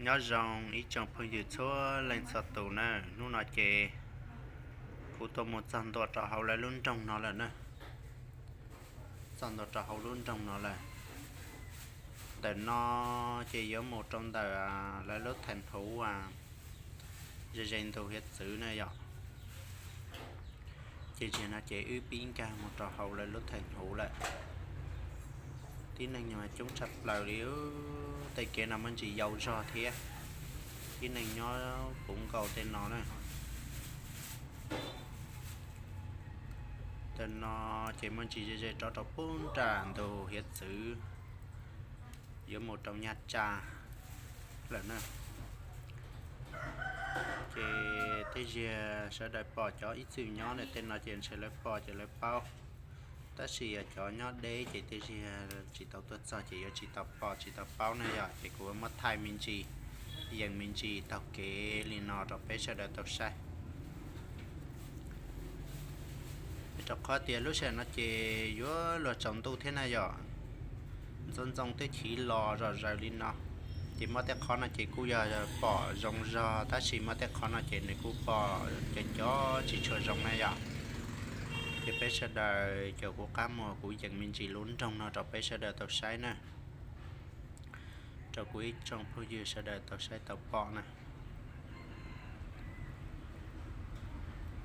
Nyob zoo ib tsoom phooj ywg txhua leej txhua tus na, hnub no ces kuv tuaj mus txog ntua rau hauv lawv lub nroog no lawm na, txog ntua rau hauv lub nroog no lawm. Ntawm no ces yuav mus rau ntawm lawv lub theem huv ze ze ntug hiav txwv na yom. Ces zaum no ces wb pib nkag mus rau hauv lawv lub theem huv lawm. Tib neeg nyob coob tshaj plaws li, tej kev no muaj ntsis yau zog thiab. Tib neeg nyob puv nkaus tej no na. Ntawm no ces muaj ntsis ze ze rov rau puag nram ntug hiav txwv yuav mus rau Nyaj Tsa lawm na. Ces tej zaum sawv daws pom cov ib txwm nyob ntawm tej no ces ntshe lawv pom ces lawv paub, tab sis yog cov nyob deb ces tej zaum tsis tau tuaj txog ces yuav tsis tau pom tsis tau paub na yom. Ces kuv muab thaij me ntsis, yees me ntsis taug kev li no rau peb sawv daws tau saib. Rau qhov tias lub sij hawm no ces yuav luag tsaus ntuj thiab na yom, ntxoov ntxoo twb chiv los zom zaws li no. Ces muaj tej qhov no ces kuj yog pom zoo zog, tab sis muaj tej qhov no ces nws kuj pom cov cov tsis tshua zoo na yom. Ces peb sawv daws, ces kuv qab mus kuv yees me ntsis lub nroog no rau peb sawv daws tau saib na, rau kuv ib tsoom phooj ywg sawv daws tau saib tau pom na.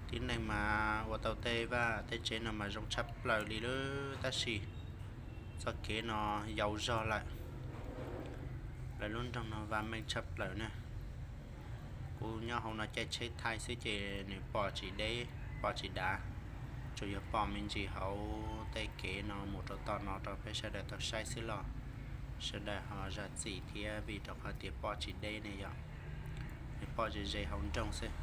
Tib neeg mas ua tau tej vaj tej tsev no mas zoo tshaj plaws li lawm, tab sis txoj kev no yau zog lawm. Lawv lub nroog no vam meej tshaj plaws na. Kuv nyob hauv no caij tsheb thaij xwb ces nws pom tsis deb pom tsis dav, tsuas yog pom me ntsis hauv tej kev no mus rau tom no rau peb sawv daws tau saib xwb los sawv daws ho zam txim thiab, vim rau qhov tias pom tsis deb ne yom, nws pom ze ze hauv nroog xwb.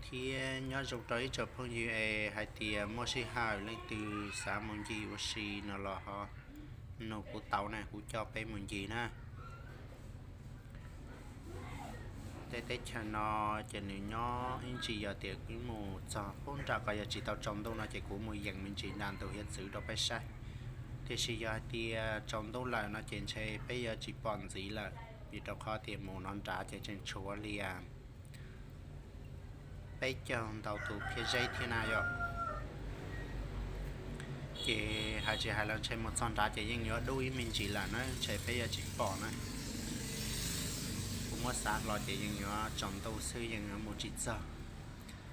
Thiab nyob zoo rau ib tsoom phooj ywg es hais tias muaj sij hawm leej twg xav mus ncig ua si no los ho nug kuv tau na, kuv coj peb mus ncig na. Tej teb chaws no ces nws nyob ib ntsis, yog tias kuv mus txog puag nram ko yog tsis tau tsaus ntuj no ces kuv mus yees me ntsis nram ntug hiav txwv rau peb saib. Tiam sis yog hais tias tsaus ntuj lawm no ces ntshe peb yuav tsis pom ntxiv lawm, vim rau qhov tias mus no nrad ces tseem tshuav li peb caug ntau tus phiaj zeb thiab na yom. Ces hais tsis hais los ntshe mus txog nrad ces yeej yuav dub ib me ntsis lawm na, ntshe peb yuav tsis pom na. Kuv muab xav hlo ces yeej yuav tsaus ntuj xwb, yeej yuav mus tsis txog,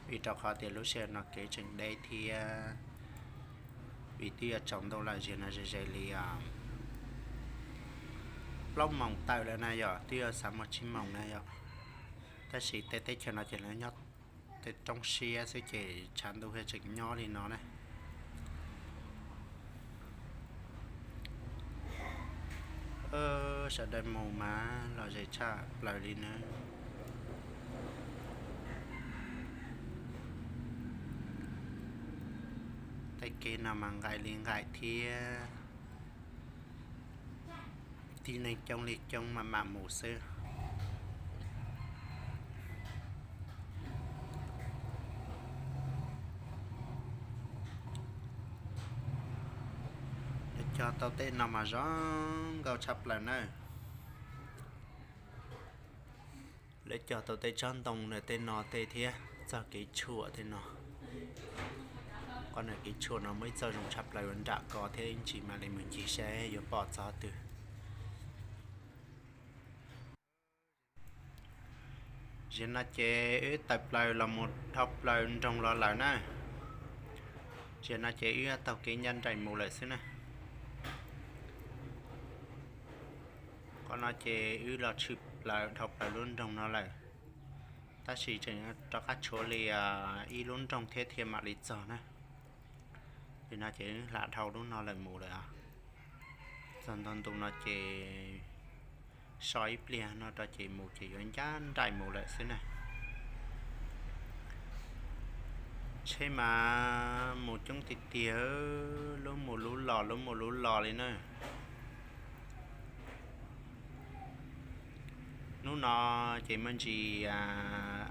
vim rau qhov tias lub sij hawm no kev tseem deb thiab. Vim twb yuav tsaus ntuj lawm, zaum no ze ze li plaub moos tawm lawm na yom, twb yuav xav muaj tsib moos na yom. Tab sis tej teb chaws no ces lawv nyob tej roob siab xwb ces tshav ntuj thiaj tseem nyob li no na. Sawv daws mus mas los ze tshaj plaws li na. Tej kev no mas nqaim li nqaim thiab. Tib neeg coob li coob maj mam mus xwb. Lawv cog tau tej no mas zoo nkauj tshaj plaws na. Lawv cog tau tej tsob ntoo ntawm tej no tej thiab txog kev tshuam tej no. Qhov ntawm kev tshuam no muaj ib txoj zoo tshaj plaws nram ko thiab, ib ntsis mam li mus ncig saib yuav pom txog twg. Zaum no ces wb tawm plaws los mus dhau plaws nroog los lawm na. Zaum no ces wb taug kev ncaj nraim mus lawm xwb na. Qhov no ces wb los tshwm plaws dhau plaws lub nroog no lawm, tab sis tseem rov qab tshuav li ib lub nroog thiab thiaj mam li txog na. Li no ces wb hla dhau lub no lawm mus lawm os. Txog ntua ntu no ces so ib pliag no rau ces mus ces yuav ncaj nraim mus lawm xwb na. Tsheb mas mus coob tiag tiag, lub mus lub los lub mus lub los li na. Hnub no ces muaj ntsis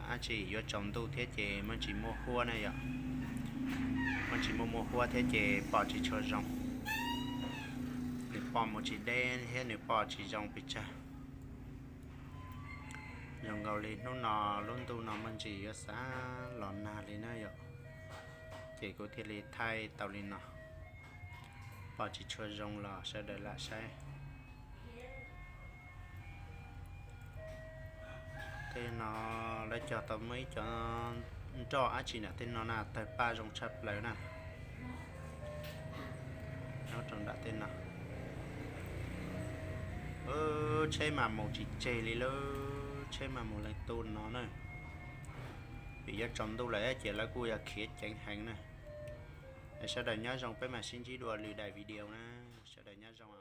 dab tsi yuav tsaus ntuj thiab ces muaj ntsis muaj huab na yom. Muaj ntsis muaj muaj huab thiab ces pom tsis tshua zoo. Nws Pom mus tsis deb thiab nws pom tsis zoo pes tsawg. Zoo nkaus li hnub no lub ntuj no muaj ntsis yuav xav los nag li na yom, ces kuv thiaj li thaij tau li no. Pom tsis tshua zoo los sawv daws lam saib. Tej no lawv cog tau muaj ib co nroj dab tsi nram tej no na, tawg paj zoo tshaj plaws na. Nyob rau nram tej no, tsheb mas mus tsis tseg li lawm, tsheb mas mus leej tu no na. Vim yuav tsaus ntuj lawm ces lawv kuj yog khiav ceev heev na. Sawv daws nyob zoo, peb mam sib ntsib dua lwm daim video na. Sawv daws nyob zoo.